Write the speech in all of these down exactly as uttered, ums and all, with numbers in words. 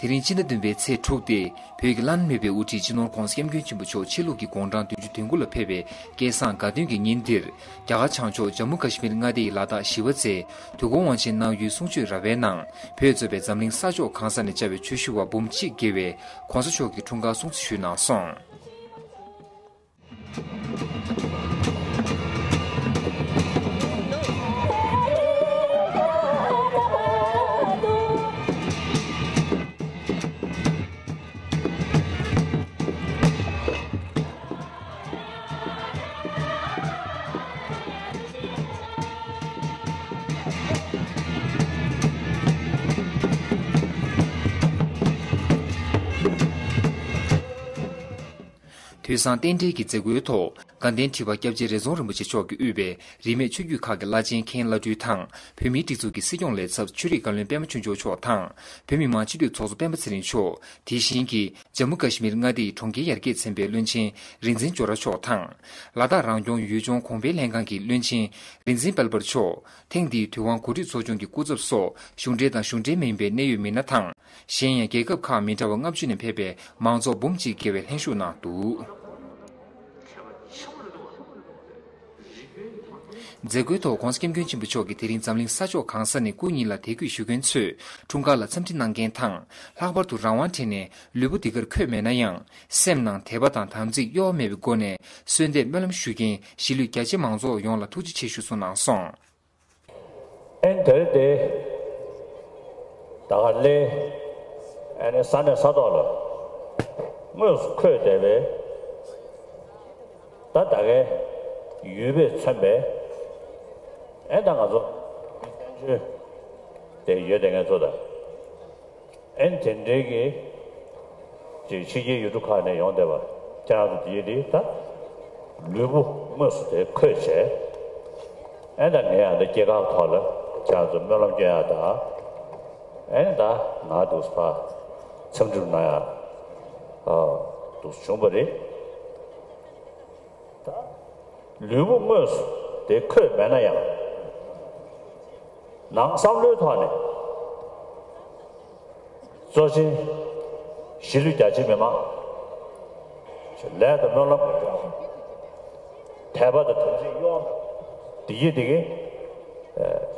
དེ་རིང་སྤྱི་ཟླ་བདུན་པའི་ཚེས་དྲུག་སྟེ། བོད་ཀྱི་བླ་ན་མེད་པའི་དབུ་ཁྲིད་སྤྱི་ནོར་༧གོང་ས་༧སྐྱབས་མགོན་ཆེན་པོ་མཆོག་ཕྱི་ལུགས་ཀྱི་དགུང་གྲངས་བདུན་ཅུ་དོན་དགུ་ལ་ཕེབས་པའི་སྐལ་བཟང་དགའ་སྟོན་གྱི་ཉིན་འདིར། རྒྱ་གར་བྱང་ཕྱོགས་ཇམ་མུ་ཀ་ཤི་མིར་མངའ་སྡེ་ཡི་ལ་དྭགས་ཞི་བ་རྩེའི་དུས་འཁོར་དབང་ཆེན་གནང་ཡུལ་གསུང་ཆོས་ར་བའི་ནང་། བོད་གཙོས་པའི་འཛམ་གླིང་ས་ཕྱོགས་གང་ས་ནས་བཅར་བའི་ཆོས་ཞུ་བ་འབུམ་གཅིག་བརྒལ་བས་༧གོང་ས་མཆོག་གི་འཁྲུངས་སྐར་སྲུང་བརྩི་ཞུས་གནང་སོང་། དུས་བཟང་རྟེན་འབྲེལ་གྱི་མཛད་སྒོའི་ཐོག་དགའ་ལྡན་ཁྲི་པ་སྐྱབས་རྗེ་རེ་ཙོང་རིན་པོ་ཆེ་མཆོག་གིས་དབུས་པའི་རིས་མེད་ཆོས་བརྒྱུད་ཁག་གི་བླ་ཆེན་མཁན་བླ་སྤྲུལ་དང་། བོད་མིའི་སྒྲིག་འཛུགས་ཀྱི་སྲིད་སྐྱོང་ལས་ཚབ་ཆོས་རིག་བཀའ་བློན་པད་མ་ཆོས་འབྱོར་མཆོག་དང་། བོད་མི་མང་སྤྱི་འཐུས་ཚོགས་གཙོ་སྤེན་པ་ཚེ་རིང་མཆོག་དེ་བཞིན་གྱི་ཇམ་མུ་ཀ་ཤི་མིར་མངའ་སྡེ་ཡི་གྲོང་ཁྱེར་ཡར་རྒྱས་ཚན་པའི་བློན་ཆེན་རིག་འཛིན་ཇོ་ར་མཆོག་དང་། ལ་དྭགས་རང་སྐྱོང་ཡུལ་ལྗོངས་གོང་འཕེལ་ལྷན་ཁང་གི་བློན་ཆེན་རིག་འཛིན་དཔལ་འབར་མཆོག་ཐེངས་འདིའི་དུས་དབང་གོ་སྒྲིག་ཚོགས་ཆུང་གི་སྐུ་ཚབ་སོགས་གཞུང་འབྲེལ་དང་གཞུང་འབྲེལ་མིན་པའི་གནད་ཡོད་མི་སྣ་དང་། གཞན་ཡང་རྒྱལ་ཁབ་ཁག་མི་འདྲ་བ་ལྔ་བཅུ་ནས་ཕེབས་པའི་མང་ཚོགས་འབུམ་གཅིག་བརྒལ་བས་ལྷན་ཞུགས་གནང་འདུག་མཛད་སྒོའི་ཐོག་༧གོང་ས་༧སྐྱབས་མགོན་ཆེན་པོ་མཆོག་གིས་དེ་རིང་འཛམ་གླིང་ས་ཕྱོགས་གང་ས་ནས་སྐུ་ཉིད་ལ་དད་གུས་ཞུ་མཁན་ཚོས་འཁྲུངས་སྐར་ལ་འཚམས་འདྲི་གནང་མཁན་དང་། ལྷག་པར་དུ་རང་དབང་བྲལ་ནས་ལུས་པོ་འདི་གར་འཁོད་མེད་ན་ཡང་། སེམས་ནང་དད་པ་དང་དམ་ཚིག་གཡོ་བ་མེད་པའི་སྒོ་ནས་གསོལ་འདེབས་སྨོན་ལམ་ཞུ་མཁན་གཞིས་ལུས་རྒྱ་ཆེ་མང་ཚོགས་ཡོངས་ལ་ཐུགས་རྗེ་ཆེ་ཞུ་གསུངས་གནང་སོང་། ཨེན་དེར་དེ་ད་ག་ལེ་ཨེ་ནི་ས་གནས་ས་ཐོག་ལ་དངོས་སུ་འཁོད་བསྡད་པའི་ད་ད་གའི་ཡུལ་པས་མཚོན་པའི་ཨེ་ད་ང་ཚོ་མི་བཙན་བྱོལ་དེ་ཡོད་དེ་ངས་ཚོ་ད། ཨེན་དེ་འདྲའི་གི་ཅིག་ཕྱི་རྒྱལ་ཡུལ་གྲུ་ཁག་ནས་ཡོང་བསྡད་པ་ཁྱེད་རང་ཚོ་དེའི་དེ་ད་ལུས་པོ་དངོས་སུ་དེ་འཁོད་བྱས་ཨེ་ད་ངས་ཡང་ད་སྐྱེས་སྐར་ཐོག་ལ་ཁྱེད་རང་ཚོ་སྨོན་ལམ་སྐྱོན་ཡག་དང་ཨེ་ད་ང་འདུག་ཕ་འཚམས་འདྲི་གནང་ཡག་འདུག་བྱུང་བ་རེད། ད་ལུས་པོ་དངོས་སུ་དེ་འཁོད་མེད་ན་ཡང་ནང་བསམ་བློའི་ཐོག་ནས་གཙོ་ཆེན་གཞིས་ལུས་རྒྱ་ཆེ་མི་མང་ལས་དང་སྨོན་ལམ་དད་པ་དང་དམ་ཚིག་གཡོ་འདི་ཡིད་འདི་གི་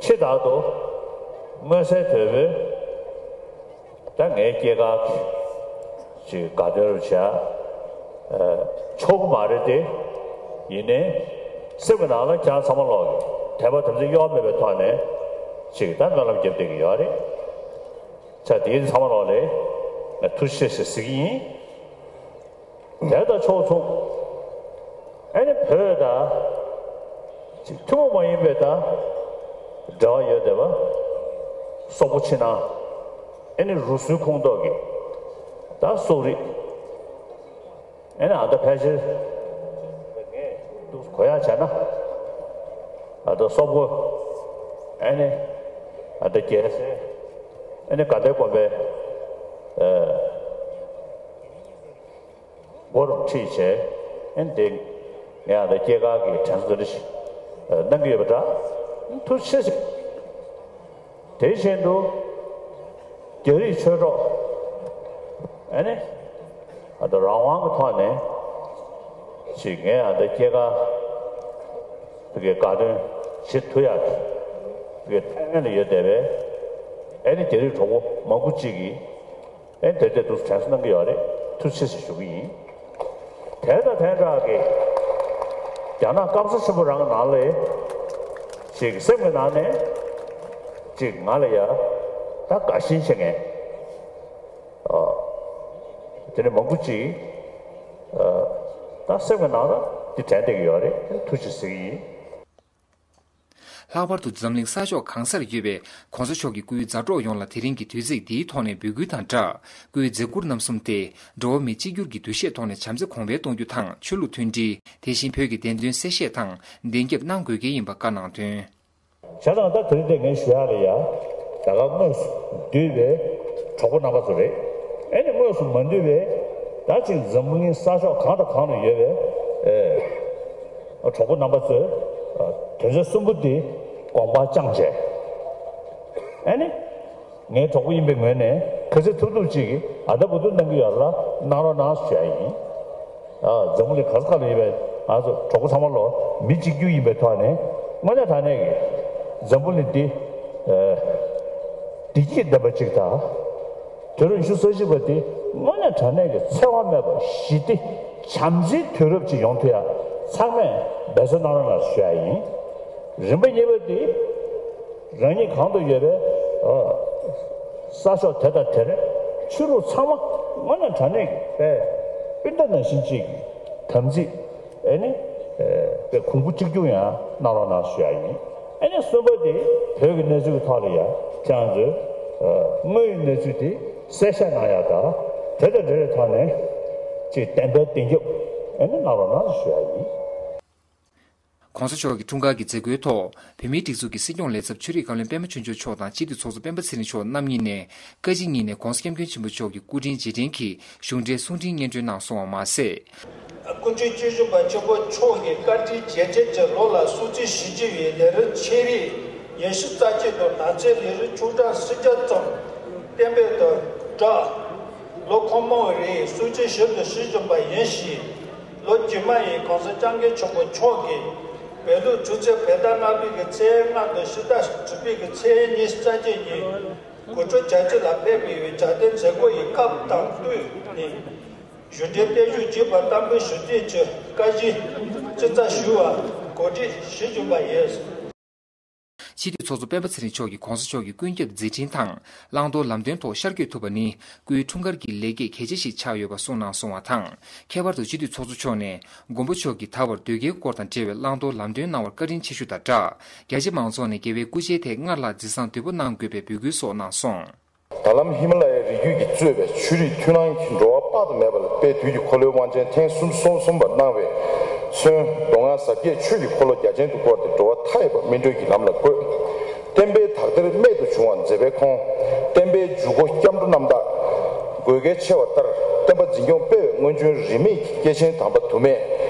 ཆེ་དག་ཏུ་མངོན་གསལ་དོད་པོས། ད་ངའི་སྐྱེས་སྐར་ཅིག་དགའ་སྟོན་རུ་བྱ་ཆོག་གི་མ་རེད་དེ། ཡིན་ནའི་སེམས་ཀྱི་ནང་ལ་ཁྱེད་རང་ཚང་མ་ལོག་གི་དད་པ་དམ་ཚིག་གཡོ་བ་མེད་པའི་ཐོག་ནས་ཅིག་ད་སྨོན་ལམ་རྒྱབ་བསྡད་ཀྱི་ཡོད་རེད། ཆ་དེའི་ཚང་མ་ལོག་ལས་ཐུགས་རྗེ་ཆེ་ཞེས་ཟེར་གྱི་ཡིན། དེ་དང་ཕྱོགས་མཚུངས། ཨ་ནི་བོད་དང་། ཅིག་ཐུན་མོང་མ་ཡིན་པའི་དང་། འབྲེལ་བ་ཡོད་བསྡད་པ། སོག་པོ་ཕྱི་ནང་། ཨ་ནི་རུ་སུའི་ཁོངས་གཏོགས་ཀྱི། ད་སོག་རིགས། ཨ་ནི་ཨ་ད་ཕལ་ཆེར། ངས་འདུག་གོ་ཡག་བྱས་ན། ཨ་ད་སོག་པོ། ཨ་ནི། ཨ་ད་རྒྱལ་སྲས། ཨ་ནི་དགའ་ལྡན་དགོན་པའི། ཨ། སྒོ་རུ་ཁྲིད་བྱས། ཨེ་འདི། ངས་ཨ་ད་སྐྱེས་སྐར་གྱི་དྲན་གསོ་འདི་འདྲ་ཞིག་གནང་གི་ཡོད་པ་འདྲ། ཐུགས་རྗེ་ཆེ་ཞིག་དེ་བཞིན་དུ། རྒྱ་རིགས་ཆོས་གྲོགས། ཨེ་ནི། ཨ་ད་རང་དབང་གི་ཐོག་ནས། ཅིག་ངས་ཨ་ད་སྐྱེས་སྐར། དེ་གའི་དགའ་སྟོན་བྱེད་ཐུབ་ཡག་གི། དེ་གའི་ཐད་ལ་ཡོད་བསྡད་པའི། ཨེ་ནི་རྒྱ་རིགས་གྲོགས་པོ་མང་པོ་ཅིག་གིས། ཨེ་དེ་དེ་དུས་དྲན་གསོ་གནང་གི་ཡོད་རེད། ཐུགས་རྗེ་ཆེ་ཞུ་གི་ཡིན། དེ་དང་དེ་འདྲ་གི། རྒྱ་ནག་སྐམ་ས་ཆེན་པོ་རང་གི་ནང་ལ། ཅིག་སེམས་ཀྱི་ནང་ནས། ཅིག་ང་ལ་ཡ། ད་དགའ་ཞེན་བྱེད་མཁན། ཨ། དེ་ནས་མང་པོ་ཅིག་ཨ། ད་སེམས་ཀྱི་ནང་ལ་འདི་དྲན་བསྡད་ཀྱི་ཡོད་རེད། ཐུགས་རྗེ་ཆེ་ཟེར་གྱི་ཡིན། ལྷག་པར་དུ་འཛམ་གླིང་ས་ཕྱོགས་གང་སར་ཡོད་པའི་༧གོང་ས་མཆོག་གི་སྐུའི་མཛའ་གྲོགས་ཡོངས་ལ་དེ་རིང་གི་དུས་ཚིགས་འདིའི་ཐོག་ནས་འབོད་སྐུལ་དང་སྦྲགས། སྐུའི་མཛད་ཁུར་རྣམ་གསུམ་སྟེ། འགྲོ་བ་མི་གཅིག་གྱུར་གྱི་འདུ་ཤེས་ཐོག་ནས་བྱམས་བརྩེ་གོང་འཕེལ་གཏོང་རྒྱུ་དང་། ཆོས་ལུགས་མཐུན་སྒྲིལ། དེ་བཞིན་བོད་ཀྱི་བདེན་དོན་གསལ་བཤད་དང་བདེན་རྒྱབ་གནང་དགོས་གལ་ཡིན་པ་བཀའ་གནང་དོན། བྱས་ཙང་ད་དེ་རིང་འདི་ངས་ཞུ་ཡག་ལ་ཡ། ད་ག་དངོས་སུ་འདུས་པའི་གྲོགས་པོ་རྣམ་པ་ཚོ་རེད། ཨེ་ནི་དངོས་སུ་མ་འདུས་པའི་ད་ཅིག་འཛམ་གླིང་ས་ཕྱོགས་གང་དང་གང་ལ་ཡོད་པའི་ཨེ། གྲོགས་པོ་རྣམ་པ་ཚོས་དོན་ཚན་གསུམ་པོ་འདི་དགོངས་པ་བཅངས་བྱས། ཨེ་ནི་ངའི་གྲོགས་པོ་ཡིན་པའི་ངོས་ནས་ ག་ཚོད་ཐུབ་ཐུབ་ཅིག་གིས་ཨ་ད་བུ་ཐུག་གནང་གི་ཡོད་ལ་གནང་རོགས་གནང་ཞུ་ཡ་ཡིན། ཨ་འཛམ་བུ་གླིང་ག་ས་ག་ལ་ཡོད་པའི་ང་ཚོ་གྲོགས་པོ་ཚང་མ་ལོ་མི་གཅིག་གྱུར་ཡིན་པའི་ཐོག་ནས་དངོས་གནས་དྲང་གནས་ཀྱི་འཛམ་བུ་གླིང་འདི་བདེ་སྐྱིད་ལྡན་པ་ཅིག་དང་། དུས་རབས་ཉི་ཤུ་རྩ་གཅིག་པ་འདི་དངོས་གནས་དྲང་གནས་ཀྱི་འཚེ་བ་མེད་པ་ཞི་བདེ་བྱམས་བརྩེའི་དུས་རབས་ཅིག་ཡོང་ཐུབ་ཡ་ཚང་མས་འབད་བརྩོན་གནང་རོགས་གནང་ཞུ་ཡ་ཡིན། རིམ་པ་གཉིས་པ་འདི། རང་ཉིད་གང་དུ་ཡོད་པའི་ཨ་ས་ཕྱོགས་དེ་དང་དེར་ཆོས་ལུགས་ཚང་མ་དངོས་གནས་དྲང་གནས་ཀྱི་དཔེ་སྤུན་ཟླ་ནང་བཞིན་གཅིག་གི་དམ་ཚིག་ཨེ་ནི་དཔེ་གོང་བུ་གཅིག་གྱུར་ཡང་གནང་རོགས་གནང་ཞུ་ཡ་ཡིན། ཨེ་ནི་གསུམ་པ་དེ་བོད་ཀྱི་གནས་ཚུལ་གྱི་ཐོག་ལ་ཡང་ཁྱེད་རང་ཚོས་དངོས་ཡོད་གནས་ཚུལ་དེ་གསལ་བཤད་གནང་ཡ་དང་དེ་དང་འབྲེལ་བའི་ཐོག་ནས་ཅིག་བདེན་པའི་བདེན་རྒྱབ་ཨེ་ནི་གནང་རོགས་གནང་ཞུ་ཡ་ཡིན། ༧གོང་ས་མཆོག་གི་འཁྲུངས་སྐར་གྱི་མཛད་སྒོའི་ཐོག་བོད་མིའི་སྒྲིག་འཛུགས་ཀྱི་སྲིད་སྐྱོང་ལས་ཚབ་ཆོས་རིག་བཀའ་བློན་པད་མ་ཆོས་འབྱོར་མཆོག་དང་སྤྱི་འཐུས་ཚོགས་གཙོ་སྤེན་པ་ཚེ་རིང་མཆོག་རྣམ་གཉིས་ནས་བཀའ་སྤྱི་གཉིས་ནས་༧གོང་ས་༧སྐྱབས་མགོན་ཆེན་པོ་མཆོག་གི་སྐུ་དྲིན་རྗེས་དྲན་གྱི་གཞུང་འབྲེལ་གསུང་འཕྲིན་སྙན་སྒྲོན་གནང་སོང་བ་མ་ཟད། སྐུ་ཕྲེང་བཅུ་བཞི་པ་ཆེན་པོ་མཆོག་གི་བཀའ་དྲིན་རྗེས་དྲན་གྱི་ལོ་ལ་སྲུང་བརྩི་ཞུ་རྒྱུ་ཡི་ལས་རིམ་ཆེད་རིགས་ཉི་ཤུ་རྩ་གཅིག་དང་ནགས་ཚལ་ལས་རིམ་ཆུང་གྲས་སུམ་བརྒྱ་ཙམ་གཏན་འབེབས་དང་སྦྲགས། ལོ་འཁོར་མོའི་རིང་སྲུང་བརྩི་ཞུ་དང་ཞུ་བཞིན་པ་ཡིན་ཞིང་། ལོ་རྗེས་མ་ཡི་གོང་ས་སྐྱབས་མགོན་ཆེན་པོ་མཆོག་གིས་བོད་ལུགས་ཆོས་རྩེད་བོད་ཟླ་ལྔ་པའི་གི་ཚེས་ལྔ་དང་ཕྱི་ཟླ་དྲུག་པའི་གི་ཚེས་ཉི་ཤུ་རྩ་གཅིག་ཉིན་དགུ་ཕྲུག་བརྒྱད་ཅུ་ལ་ཕེབས་པའི་གྲ་སྒྲིག་མཛད་སྒོ་ཡི་སྐབས་དང་བསྟུན་ནས་གཞུང་འབྲེལ་བརྟན་བཞུགས་བགྱིས་པ་བསྟར་འབུལ་ཞུ་རྒྱུ་གྱི་བཀའ་བཞིན་ཅི་ཙམ་ཞུ་བར་གོ་སྒྲིག་ཞུ་བཞིན་པ་ཡིན། སྤྱི་འཐུས་ཚོགས་གཙོ་སྤེན་པ་ཚེ་རིང་མཆོག་གིས་གོང་ས་མཆོག་གི་ཀུན་ཁྱབ་མཛད་འཕྲིན་དང་བླང་དོར་ལམ་སྟོན་ཐོག་ཤར་བསྐྱོད་ཐུབ་པ་ནི་སྐུའི་འཁྲུངས་སྐར་གྱི་ལེགས་སྐྱེས་གལ་ཆེ་ཞིག་ཆགས་ཡོད་པ་གསུངས་གནང་སོང་བ་དང་། ཁྱད་པར་དུ་སྤྱི་འཐུས་ཚོགས་གཙོ་མཆོག་ནས་མགོན་པོ་མཆོག་གིས་ད་བར་དོལ་རྒྱལ་སྐོར་དང་འབྲེལ་བའི་བླང་དོར་ལམ་སྟོན་གནང་བར་བཀའ་དྲིན་ཆེ་ཞུ་དང་སྦྲགས། རྒྱ་ཆེ་མང་ཚོགས་ནས་རྒྱལ་བའི་སྐུ་ཕྱྭའི་ཐད་སྔར་ལྷག་མཛད་བཟང་དོད་པོ་གནང་དགོས་པའི་འབོད་སྐུལ་སོགས་གནང་སོང་། ད་ལམ་ཧི་མ་ལ་ཡའི་རི་རྒྱུད་ཀྱིས་གཙོས་པའི་ཆོས་རིག་མཐུན་སྣང་གིས་འགྲོ་བ་དཔག་ཏུ་མེད་པ་ལ་དཔལ་དུས་ཀྱི་འཁོར་ལོའི་དབང་ཆེན་ཐེངས་སུམ་ཅུ་སོ་གསུམ་པ་གནང་བས། མཚོན། མདོ་སྔགས་ཟབ་རྒྱས་ཆོས་ཀྱི་འཁོར་ལོ་རྒྱ་ཆེན་དུ་བསྐོར་ཏེ་འགྲོ་བ་མཐའ་ཡས་པ་སྨིན་གྲོལ་གྱི་ལམ་ལ་བཀོད། བསྟན་པའི་དར་དིར་རྨད་དུ་བྱུང་བར་མཛད་པའི་ཁོང་། བསྟན་པའི་འཇུག་སྒོ་སྐྱབས་འགྲོ་རྣམ་དག་དགོས་གལ་ཆེ་བ་ལྟར། བསྟན་པ་འཛིན་སྐྱོང་སྤེལ་བའི་སྔོན་བྱོན་རིས་མེད་ཀྱི་སྐྱེས་ཆེན་དམ་པ་དུ་མས།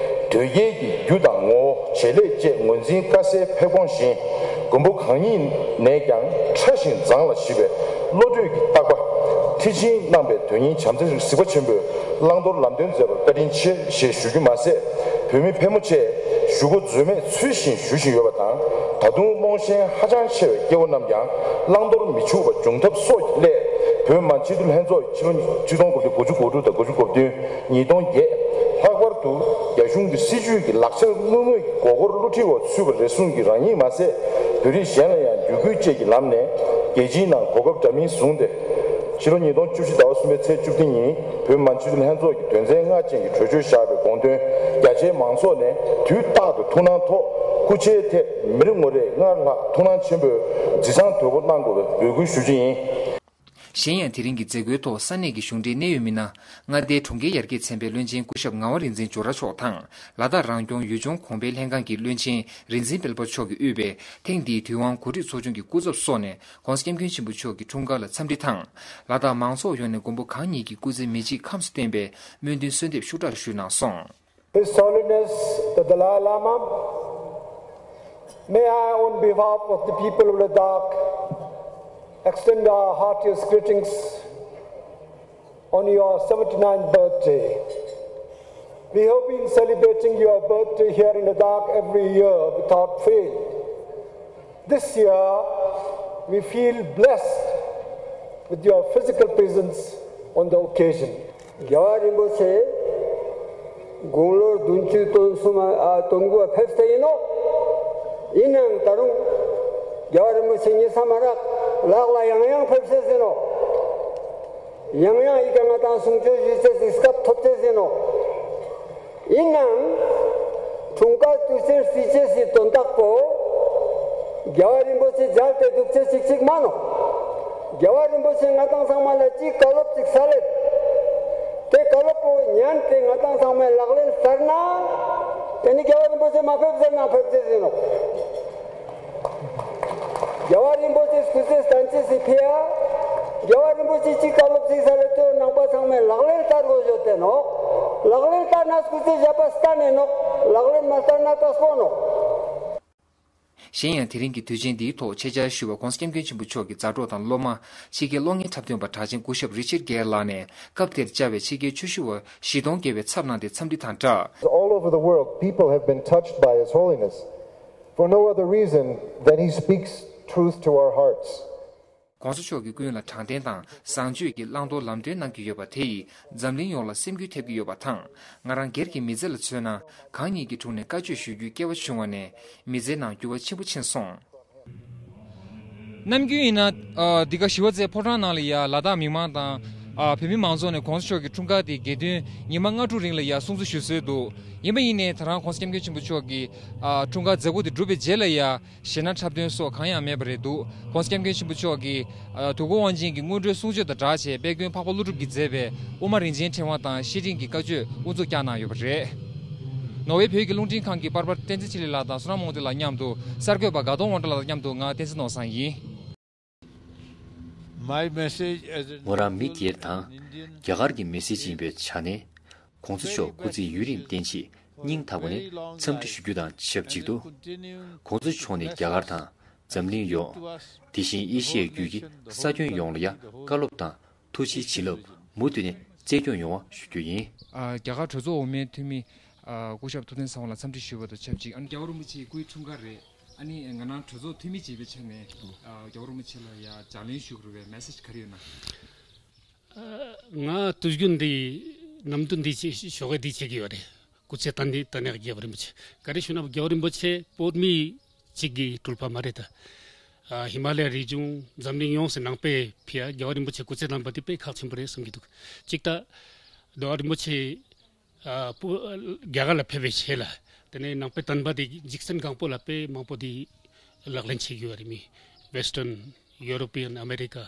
དོལ་རྒྱལ་གྱི་རྒྱུ་དང་ངོ་བོ། བྱེད་ལས་བཅས་ངོས་འཛིན་དཀའ་སེལ་ཕེབས་དགོངས་བཞིན། མགོན་པོ་གང་ཉིད་ནས་ཀྱང་ཕྲ་ཞིང་མཛངས་ལ་ཞིབ་པའི་བློ་གྲོས་ཀྱི་བརྟག་པ། མཐིལ་ཕྱིན་གནང་བའི་དོན་སྙིང་བྱམས་བརྩེ་གཟིགས་པ་ཆེན་པོས་བླང་དོར་ལམ་སྟོན་མཛད་པར་བཀའ་དྲིན་ཆེ་ཞེས་ཞུ་རྒྱུ་མ་ཟད། བོད་མི་ཕལ་མོ་ཆེས་ཞུ་སྒོ་རྫུན་མས་ཚུལ་བཞིན་ཞུ་བཞིན་ཡོད་པ་དང་། ད་དུང་རྨོངས་ཞེན་ཧ་ཅང་ཆེ་བའི་སྐྱེ་བོ་རྣམས་ཀྱང་བླང་དོར་མི་འཆུག་པ་འབྱུང་ཐབས་སོགས་ཀྱི་སླད། བོད་མི་མང་སྤྱི་འཐུས་ལྷན་ཚོགས་ཀྱི་ཕྱི་ལོ་ཆིག་སྟོང་དགུ་བརྒྱ་དགུ་བཅུ་གོ་དྲུག་དང་དགུ་བཅུ་གོ་བདུན། ཉིས་སྟོང་བརྒྱད། ལྷག་པར་དུ་རྒྱ་གཞུང་གི་སྲིད་བྱུས་ཀྱི་ལག་ཆ་དངོས་དངོས་ཀྱི་མགོ་སྐོར་བསླུ་བྲིད་འོག་ཚུད་པ་རེ་ཟུང་གིས་རང་ཉིད་མ་ཟད། བོད་རིགས་གཞན་ལ་ཡང་འཇིགས་སྐུལ་བཅས་ཀྱི་ལམ་ནས་རྒྱལ་སྤྱིའི་ནང་གོ་སྐབས་འདྲ་མིན་བཟུང་སྟེ། ཕྱི་ལོ་ཉིས་སྟོང་བཅུ་བཞི་ཟླ་བ་གསུམ་པའི་ཚེས་བཅུ་བདུན་ཉིན་བོད་མི་མང་སྤྱི་འཐུས་ལྷན་ཚོགས་ཀྱི་དོན་ཚན་ལྔ་ཅན་གྱི་གྲོས་ཆོད་བཞག་པའི་དགོངས་དོན། རྒྱ་ཆེའི་མང་ཚོགས་ནས་དུས་རྟག་ཏུ་ཐུགས་སྣང་ཐོག་སྐུ་ཕྱྭའི་ཐད་མི་རེ་ངོ་རེས་སྔར་ལྷག་ཐུགས་སྣང་ཆེན་པོས་མཛད་བཟང་དོད་པོ་གནང་དགོས་པའི་འབོད་སྐུལ་ཞུ་རྒྱུ་ཡིན། གཞན་ཡང་། དེ་རིང་གི་མཛད་སྒོའི་ཐོག་ས་གནས་ཀྱི་གཞུང་འབྲེལ་གནད་ཡོད་མི་སྣ་མངའ་སྡེའི་གྲོང་ཁྱེར་ཡར་རྒྱས་ཚན་པའི་བློན་ཆེན་སྐུ་ཞབས་ངག་དབང་རིག་འཛིན་ཇོ་ར་མཆོག་དང་། ལ་དྭགས་རང་སྐྱོང་ཡུལ་ལྗོངས་གོང་འཕེལ་ལྷན་ཁང་གི་བློན་ཆེན་རིག་འཛིན་དཔལ་འབར་མཆོག་གིས་དབུས་པའི་ཐེངས་འདིའི་དུས་དབང་གོ་སྒྲིག་ཚོགས་ཆུང་གི་སྐུ་ཚབ་སོགས་ནས་ྋགོང་ས་ྋསྐྱབས་མགོན་ཆེན་པོ་མཆོག་གི་འཁྲུངས་སྐར་ལ་འཚམས་འདྲི་དང་། ལ་དྭགས་མང་ཚོགས་ཡོངས་ནས་མགོན་པོ་གང་ཉིད་ཀྱི་སྐུ་ཚེ་མི་འཇིག་ཁམས་སུ་བརྟན་པའི་སྨོན་འདུན་གསོལ་འདེབས་ཤུགས་དྲག་ཞུས་གནང་སོང་། His Holiness the Dalai Lama, may I, on behalf of the people of Ladakh, extend our heartiest greetings on your seventy-ninth birthday. We have been celebrating your birthday here in Ladakh every year without fail. This year, we feel blessed with your physical presence on the occasion. རྒྱལ་བ་རིན་པོ་ཆེ་དགུང་ལོ་བདུན་ཅུ་དོན་གསུམ་ཨ་དོན་དགུ་བ་ཕེབས་ཏེ་ཡིན་ནོ། ཡིན་ནའང་ད་རུང་རྒྱལ་བ་རིན་པོ་ཆེ་ཉི་ས་མ་རག་ལག་ལ་ཡང་ཡང་ཕེབས་སེ་ཡིན་ནོ། ཡང་ཡང་ཡི་གེ་ང་དང་གསུང་ཆོས་ཞུས་སེ་སྐབས་ཐོབ་སེ་ཡིན་ནོ། ཡིན་ནའང་། འཁྲུངས་སྐར་དུས་ཆེན་གཟི་བརྗིད་ཀྱི་དོན་དག་པོ། རྒྱལ་བ་རིན་པོ་ཆེ་མཇལ་ཏེ་འདུག་ཅེས་ཅིག་ཅིག་མ་ནོ། རྒྱལ་བ་རིན་པོ་ཆེ་ང་དང་ཚང་མ་ལ་ཅིག་བཀའ་སློབ་ཅིག་སལ་ལེ། དེ་བཀའ་སློབ་པོ་ཉན་ཏེ་ང་དང་ཚང་མས་ལག་ལེན་བསྟར་ན། དེ་ནི་རྒྱལ་བ་རིན་པོ་ཆེ་མ་ཕེབས་ཟེར་ན་ཕེབས་ཟེར་ཟིན་ནོ། རྒྱལ་བ་རིན་པོ་ཆེ་སྐུ་ཚེ་བརྟན་ཅེས་སི་ཕི་ཡ། རྒྱལ་བ་རིན་པོ་ཆེ་གཅིག་བཀའ་སློབ་ཅིག་ས་ལེ་ཏེ་ནང་པ་ཚང་མས་ལག་ལེན་བསྟར་དགོས་ཡོད་དེ་ནོ། ལག་ལེན་བསྟར་ན་སྐུ་ཚེ་ཞབས་པ་བརྟན་ནས་ནོ། ལག་ལེན་མ་བསྟར་ན་དཀའ་སྤོ་ནོ། གཞན་ཡང་དེ་རིང་གི་དུས་ཆེན་འདིའི་ཐོག་ཆེད་བཅར་ཞུས་པ་༧གོང་ས་༧སྐྱབས་མགོན་ཆེན་པོ་མཆོག་གི་མཛའ་གྲོགས་དང་སློབ་མ་ཕྱི་རྒྱལ་གློག་བརྙན་འཁྲབ་སྟོན་པ་གྲགས་ཅན་སྐུ་ཞབས་རི་ཆར་གྷེར་ལགས་ནས་སྐབས་དེར་བཅར་བའི་ཕྱི་རྒྱལ་ཆོས་ཞུ་བ་བཞི་སྟོང་བརྒལ་བའི་ཚབ་གནང་སྟེ་འཚམས་འདྲི་དང་སྦྲགས། All over the world, people have been touched by His Holiness for no other reason than He speaks truth to our hearts. ༸གོང་ས་མཆོག་གིས་ཀུན་ལ་དྲང་བདེན་དང་བཟང་སྤྱོད་ཀྱི་བླང་དོར་ལམ་སྟོན་གནང་གི་ཡོད་པ་དེ་ཡིས་འཛམ་གླིང་ཡོངས་ལ་སེམས་འགུལ་ཐེབས་ཀྱི་ཡོད་པ་དང་། ང་རང་སྒེར་གྱི་མི་ཚེ་ལ་མཚོན་ན། གང་ཉིད་ཀྱི་དྲུང་ནས་བཀའ་ཆོས་ཞུ་རྒྱུའི་སྐལ་བ་བྱུང་བ་ནས་མི་ཚེའི་ནང་འགྱུར་བ་ཆེན་པོ་ཕྱིན་སོང་། ནམ་རྒྱུན་ཡིན་ན། ཨ། འདི་ག་ཞི་བ་རྩེ་ཕོ་བྲང་ནང་ལ་ཡ་ལ་དྭགས་མི་མང་དང་། ཨ། བོད་མི་མང་ཚོགས་ནས་༸གོང་ས་མཆོག་གི་འཁྲུངས་སྐར་དེ་དགེ་འདུན་ཉི་མ་ལྔ་དྲུག་རིང་ལ་ཡ་སྲུང་བརྩི་ཞུ་སྲོལ་འདུག་ཡིན་པ་ཡིན་ནའི་ད་རང་༸གོང་ས་༸སྐྱབས་མགོན་ཆེན་པོ་མཆོག་གི། ཨ། འཁྲུངས་སྐར་མཛད་སྒོ་དེ་གྲུབ་པའི་རྗེས་ལ་ཡ། གཞས་སྣ་འཁྲབ་སྟོན་སོགས་གང་ཡང་མེད་པ་རེད་འདུག ༸གོང་ས་༸སྐྱབས་མགོན་ཆེན་པོ་མཆོག་གིས། ཨ། དུས་འཁོར་དབང་ཆེན་གྱི་སྔོན་འགྲོའི་གསུང་ཆོས་དང་སྦྲགས་བྱས་དཔལ་མགོན་འཕགས་པ་ཀླུ་སྒྲུབ་ཀྱིས་མཛད་པའི་དབུ་མ་རིན་ཆེན་ཕྲེང་བ་དང་བཤེས་སྤྲིང་གི་བཀའ་ཆོས་དབུ་འཛུགས་བསྐྱངས་གནང་ཡོད་པ་རེད། ནོར་ཝེ་བོད་ཀྱི་རླུང་འཕྲིན་ཁང་གི་པར་པར་བསྟན་འཛིན་ཆོས་གླིང་ལགས་དང་བསོད་ནམས་རྨོངས་དད་ལགས་མཉམ་དུ་གསར་འགོད་པ་དགའ་གདོང་དབང་གྲགས་ལགས་དང་མཉམ་དུ་ང་བསྟན་འཛིན་ནོར་བཟང་ཡིན། My message as an ངོ་རང་མི་སྒེར་དང་རྒྱ་གར་གྱི་མི་སེར་ཅིག་ཡིན་པའི་ཆ་ནས། ༸གོང་ས་མཆོག་སྐུ་ཚེ་ཡུན་རིང་བརྟན་ཆེད་སྙིང་ཐག་པ་ནས་འཚམས་འདྲི་ཞུ་རྒྱུ་དང་ཆབས་ཅིག་ཏུ། ༸གོང་ས་མཆོག་ནས་རྒྱ་གར་དང་འཛམ་གླིང་ཡོངས། དེ་བཞིན་ཨེ་ཤི་ཡའི་རྒྱུད་ཀྱི་ས་ཁྱོན་ཡོངས་ལ་ཡང་བཀའ་སློབ་དང་ཐུགས་རྗེའི་བྱིན་རླབས་མུ་མཐུད་ནས་བསྩལ་སྐྱོང་ཡོང་བ་ཞུ་རྒྱུ་ཡིན། ཨ། རྒྱ་གར་གྲོས་ཚོགས་འོག་མའི་འཐུས་མི། ཨ། སྐུ་ཞབས་ཐུབ་བསྟན་སེང་དབང་ལགས་འཚམས་འདྲི་ཞུས་པ་དང་ཆབས་ཅིག་ཨ་ནི་རྒྱལ་བ་རིན་པོ་ཆེའི་སྐུའི་འཁྲུངས་སྐར་རེད། ཨ་ནི་ང་རང་གྲོས་ཚོགས་འཐུས་མི་བྱས་པའི་ཆ་ནས། ཨ། རྒྱལ་བ་རིན་པོ་ཆེ་ལ་ཡ་ལྗགས་ལན་ཞུ་དགོས་པའི་མེ་སེ་ཇི་ག་རེ་ཡོད་ན། ང་དུས་རྒྱུན་འདི་ནམ་དུས་འདི་བྱེད་ཞོགས་ཀས་འདི་བྱེད་ཀྱི་ཡོད་རེད། སྐུ་ཚེ་བརྟན་ཏེ་བརྟན་ནས་རྒྱལ་བ་རིན་པོ་ཆེ། ག་རེ་ཞུ་ན་རྒྱལ་བ་རིན་པོ་ཆེ་བོད་མི་གཅིག་གི་སྤྲུལ་པ་མ་རེད་ད། ཨ། ཧི་མ་ལ་ཡ་རི་ལྗོངས་འཛམ་གླིང་ཡོངས་སུ་ནང་པའི་ཕི་ཡ་རྒྱལ་བ་རིན་པོ་ཆེ་སྐུ་ཚེ་བརྟན་པ་དེ་དཔེ་ཁག་ཆེན་པོ་རེད་བསམ་གྱི་འདུག་གཅིག་ད། རྒྱལ་བ་རིན་པོ་ཆེ། ཨ། བོད། རྒྱ་གར་ལ་ཕེབས་པའི་རྗེས་ལ། དེ་ནས་ནང་པའི་བསྟན་པ་དེ་འཇིག་རྟེན་གང་པོ་ལ་དཔེ་མང་པོ་དེ་ལག་ལེན་བྱེད་ཀྱི་ཡོད་རེད། མི་Western European America།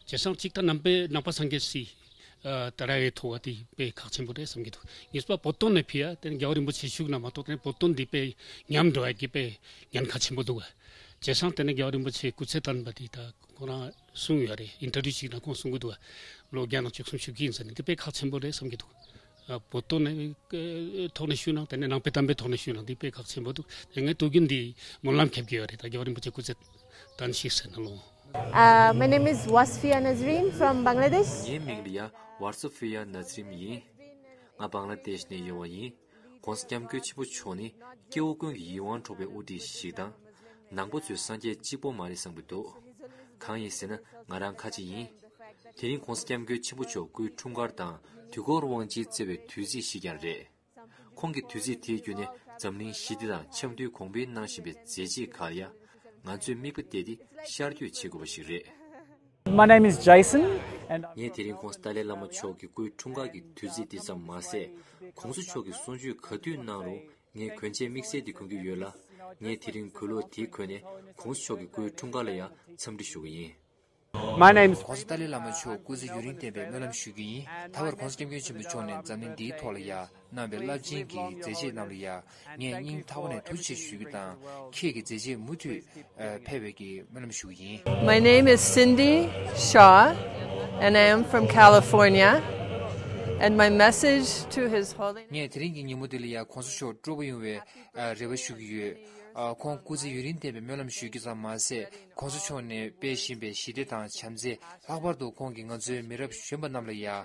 བྱས་ཙང་གཅིག་ད་ནང་པའི་ནང་པ་སངས་རྒྱས་སི། ཨ། ཏཱ་ར་ཡའི་ཐོག་བ་དེ་དཔེ་ཁག་ཆེན་པོ་རེད་བསམ་གྱི་འདུག་གཉིས་པ་བོད་དོན་ནས་ཕི་ཡ་དེ་ནས་རྒྱལ་བ་རིན་པོ་ཆེ་བཞུགས་ན་མ་གཏོགས་དེ་ནས་བོད་དོན་འདི་དཔེ་ཉམས་འགྲོ་ཡ་གི་དཔེ་ཉེན་ཁ་ཆེན་པོ་འདུག་བ། བྱས་ཙང་དེ་ནས་རྒྱལ་བ་རིན་པོ་ཆེ་སྐུ་ཚེ་བརྟན་པ་དེ་ད་ཁོ་རང་གསུངས་ཡོད་རེད། ཨིན་ཊར་བིའུ་ཞིག་ནང་ཁོང་གསུང་གི་འདུག་བ། ལོ་བརྒྱ་ནང་བཅུ་གསུམ་བཞུགས་ཀྱི་ཡིན་ཟེར་ནས་དེ་དཔེ་ཁག་ཆེན་པོ་རེད་བསམ་གྱི་འདུག་ཨ། བོད་དོན་ནས་ཐོག་ནས་ཞུས་ན་དེ་ནས་ནང་པའི་བསྟན་པའི་ཐོག་ནས་ཞུས་ན་དེ་དཔེ་ཁག་ཆེན་པོ་འདུག་དེ་ངས་དུས་རྒྱུན་འདི་སྨོན་ལམ་རྒྱབ་ཀྱི་ཡོད་རེད། ད་རྒྱལ་བ་རིན་པོ་ཆེ་སྐུ་ཚེ་བརྟན་ཤིག་ཟེར་ན་ལོ། Uh, my name is Wasfiya Nazreen from Bangladesh. ངའི་མིང་ལ་ཡ་ཝར་སོ་ཧྥི་ཡ་ནཛ་རིམ་ཡིན། ང་བང་ལ་དེཤ་ནས་ཡོང་བ་ཡིན། ༸གོང་ས་༸སྐྱབས་མགོན་ཆེན་པོ་མཆོག་ནི་སྐྱེ་བོ་ཀུན་གྱི་ཡིད་དབང་འཕྲོག་པའི་དབུ་ཁྲིད་ཞིག་དང་། ནང་པ་ཚོའི་སངས་རྒྱས་གཅིག་པོ་མ་རེད་བསམ་གྱི་འདུག་གང་ཡིན་ཟེར་ན་ང་རང་ཁ་ཆེ་ཡིན། དེ་རིང་༸གོང་ས་༸སྐྱབས་མགོན་ཆེན་པོ་མཆོག་སྐུའི་འཁྲུངས་སྐར་དང་དུས་འཁོར་དབང་ཆེན་བརྩི་བའི་དུས་ཚིགས་ཤིག་ཀྱང་རེད། ཁོང་གིས་དུས་ཚིགས་དེའི་བརྒྱུད་ནས་འཛམ་གླིང་ཞི་བདེ་དང་འཆམ་མཐུན་གོང་འཕེལ་གནང་བཞིན་པའི་མཛད་རྗེས་ཁག་ལ་ཡ་ང་ཚོས་མིག་དཔེ་བལྟས་ཏེ་ཤར་བསྐྱོད་བྱེད་དགོས་པ་ཞིག་རེད། My name is Jason, and ངས་དེ་རིང་༸གོང་ས་ཏཱ་ལའི་བླ་མ་མཆོག་གི་སྐུའི་འཁྲུངས་སྐར་གྱི་དུས་ཚིགས་འདི་ཙམ་མ་ཟད། ༸གོང་ས་མཆོག་གིས་གསུང་ཆོས་ག་དུས་གནང་རུང་ངས་གོན་ཆས་དམིགས་བསལ་འདི་གོན་གྱི་ཡོད་ལ། ངས་དེ་རིང་གོས་ལོག་འདི་གོན་ནས་༸གོང་ས་མཆོག་གི་སྐུའི་འཁྲུངས་སྐར་ལ་ཡང་འཚམས་འདྲི་ཞུ་གི་ཡིན། My name is ༸གོང་ས་ཏཱ་ལའི་བླ་མ་མཆོག་སྐུ་ཚེ་ཡུན་རིང་བརྟན་པའི་སྨོན་ལམ་ཞུ་གི་ཡིན། ད་བར་༸གོང་ས་༸སྐྱབས་མགོན་ཆེན་པོ་མཆོག་ནས་འཛམ་གླིང་འདིའི་ཐོག་ལ་ཡ་གནང་བའི་རླབས་ཆེན་གྱི་མཛད་རྗེས་རྣམས་ལ་ཡ་ངས་སྙིང་ཐག་པ་ནས་ཐུགས་རྗེ་ཆེ་ཞུ་རྒྱུ་དང་། ཁྱེད་ཀྱི་མཛད་རྗེས་མུ་མཐུད་ཨ་འཕེལ་བའི་གི་སྨོན་ལམ་ཞུ་གི་ཡིན། My name is Cindy Shaw, and I am from California, and my message to His Holiness. ངས་དེ་རིང་གི་ཉིན་མོ་འདི་ལ་ཡ་༸གོང་ས་མཆོག་སྤྲོ་པོ་ཡོང་བའི་ཨ་རེ་བ་ཞུ་གི་ཡོད། ཨ་ཁོང་སྐུ་ཚེ་ཡུན་རིང་བརྟན་པའི་སྨོན་ལམ་ཞུ་རྒྱུ་ཙམ་མ་ཟད། ༸གོང་ས་མཆོག་ནས་སྤེལ་བཞིན་པའི་ཞི་བདེ་དང་བྱམས་བརྩེ། ལྷག་པར་དུ་ཁོང་གིས་ང་ཚོའི་མི་རབས་གཞོན་པ་རྣམས་ལ་ཡ་ཨ་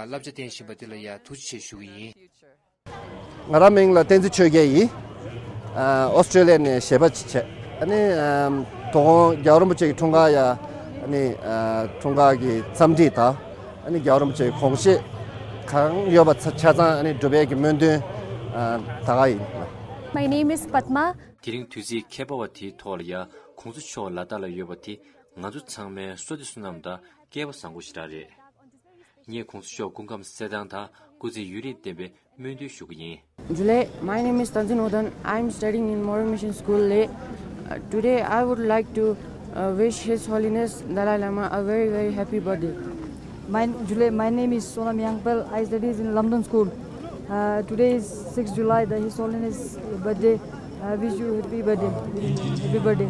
བསླབ་བྱ་བསྟན་བཞིན་པ་འདི་ལ་ཡ་ཐུགས་རྗེ་ཆེ་ཞུ་གི་ཡིན། ང་རང་མིང་ལ་བསྟན་འཛིན་ཆོས་རྒྱལ་ཡིན། ཨ་ཨོ་སི་ཀྲེ་ལི་ཡ་ནས་གཞས་པ་ཅིག་བྱས། ཨ་ནི་ཨམ་དོ་དགོང་རྒྱལ་བ་རིན་པོ་ཆེ་གི་འཁྲུངས་སྐར་ཡ། ཨ་ནི་ཨ་འཁྲུངས་སྐར་གྱི་འཚམས་འདྲི་དང་། ཨ་ནི་རྒྱལ་བ་རིན་པོ་ཆེ་གི་དགོངས་བཞེད་གང་ཡོད་པ་ཆ་ཆ་ཚང་ཨ་ནི་སྒྲུབ་པའི་གི་སྨོན་འདུན་ཨ་ད་ག་ཡིན། My name is Padma. དེ་རིང་དུས་ཚིགས་ཁྱད་པར་བ་དེའི་ཐོག་ལ་ཡ་༸གོང་ས་མཆོག་ལ་དྭགས་ལ་ཡོད་པ་དེ་ང་ཚོ་ཚང་མའི་བསོད་བདེ་བསོད་ནམས་དང་སྐལ་བ་བཟང་པོ་ཞེ་དྲག་རེད། ངས་༸གོང་ས་མཆོག་སྐུ་ཁམས་གསལ་ཐང་དང་སྐུ་ཚེ་ཡུན་རིང་བརྟན་པའི་སྨོན་འདུན་ཞུ་གི་ཡིན། Jule, my name is Tanzin Wodan. I am studying in Moreh Mission School, Leh. Uh, today, I would like to uh, wish His Holiness Dalai Lama a very, very happy birthday. My, Jule, my name is Sonam Yangpal. I studies in Lamdon School. Uh, today is sixth July, the His Holiness birthday. I wish you happy birthday. Happy birthday.